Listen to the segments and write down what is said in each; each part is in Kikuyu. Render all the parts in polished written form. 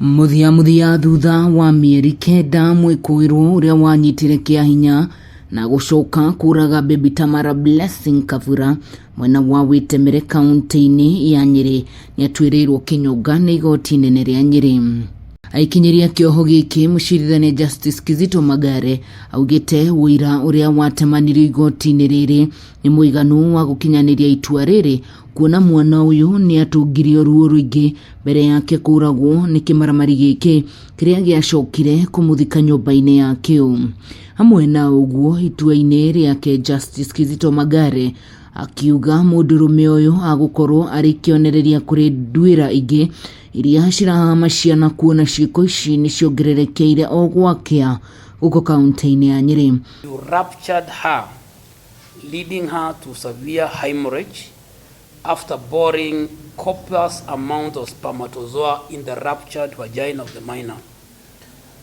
Mũthia mũthia thutha wa mĩeri kenda mwĩkũĩrwo ũrĩa wanyitire kĩa hinya na gũcoka kũraga Baby Tamara Blessing Kabura mwena wa Wĩtemere kaunti-inĩ ya Nyĩrĩ nĩatuĩrĩirwo kĩnyonga nĩ igoti inene rĩa Nyĩrĩ. Aikinyĩria kĩoho gĩkĩ mũcirithania Justice Kizito Magare augĩte ũira ũrĩa watemanirio igoti-inĩ rĩrĩ nĩ mũiganu wa gũkinyanĩria itua rĩrĩ kuona mwana ũyũ nĩatũngirio ruo rũingĩ mbere yake kũragwo nĩ kĩmaramari gĩkĩ kĩrĩa gĩacokire kũmũthika nyũmba-inĩ yakĩo. Hamwe na ũguo itua-inĩ rĩake Justice Kizito Magare akiuga mũndũrũme ũyũ agũkorwo arĩ kĩonereria kũrĩ nduĩra ingĩ iria cirahama ciana kuona ciĩko ici nĩ ciongererekeire o gwakĩa gũkũ kaunti-inĩ ya Nyĩrĩ. You ruptured her, leading her to severe hemorrhage after boring copious amount of spermatozoa in the ruptured vagina of the minor.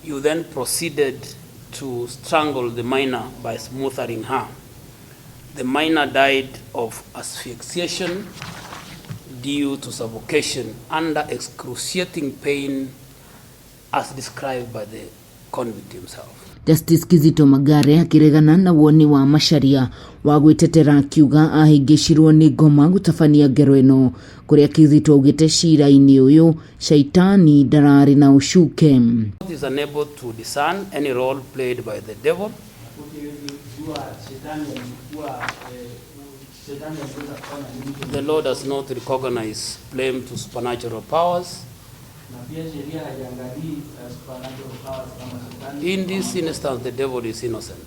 You then proceeded to strangle the minor by smothering her. The minor died of asphyxiation due to suffocation under excruciating pain as described by the convict himself. Justice Kizito Magare akĩregana na woni wa Macharia wa gwĩtetera akiuga ahĩngĩcirwo nĩ ngoma gũtabania ngero ĩno kũrĩa Kizito augĩte cira-inĩ ũyũ shaitani ndararĩ na ũcuke. Is unable to discern any role played by the devil. The law does not recognize blame to supernatural powers. In this instance, the devil is innocent.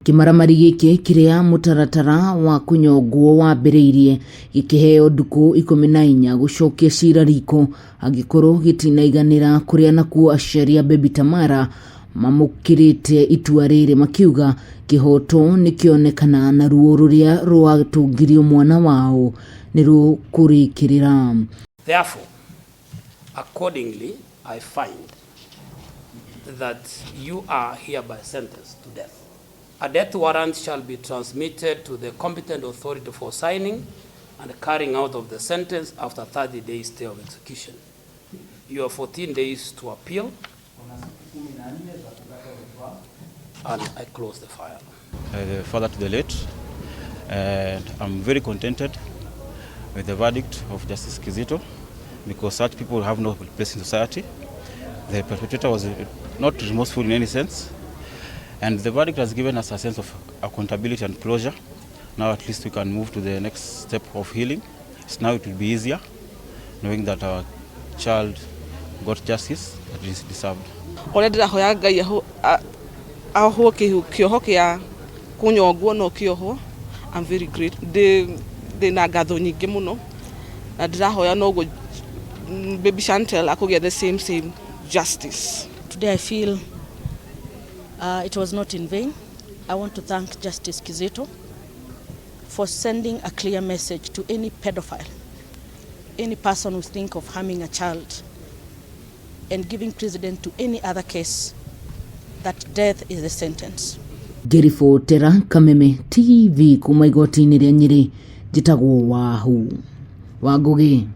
Kĩmaramari gĩkĩ kĩrĩa mũtaratara wa kũnyongwo wambĩrĩirie gĩkĩheo ndukũ 14 gũcokia cira riko angĩkorwo gĩtinaiganĩra kũrĩa nakuo aciari a Baby Tamara mamũkĩrĩte itua rĩrĩ makiuga kĩhoto nĩkĩonekana na ruo rũrĩa rwatũngirio mwana wao nĩ rũkũrĩkĩrĩra. Therefore, accordingly, I find that you are hereby sentenced to death. A death warrant shall be transmitted to the competent authority for signing and carrying out of the sentence after 30 days stay of execution. You have 14 days to appeal, and I close the file. The father to the late, and I'm very contented with the verdict of Justice Kizito, because such people have no place in society. The perpetrator was not remorseful in any sense, and the verdict has given us a sense of accountability and closure. Now at least we can move to the next step of healing. So now it will be easier knowing that our child got justice that is deserved. Ũrĩa ndĩrahoya Ngai ahohwo kĩoho kĩa kũnyongwo no kĩohwo. I'm very great, ndĩ na ngatho nyingĩ mũno na ndĩrahoya noguo Baby Chantel akũgĩa the same justice. Today I feel it was not in vain. I want to thank Justice Kizito for sending a clear message to any pedophile, any person who think of harming a child, and giving precedent to any other case that death is the sentence. Ngĩribotera Kameme TV kuma igoti-inĩ rĩa Nyĩrĩ, njĩtagwo Wahu Wa Ngũgĩ.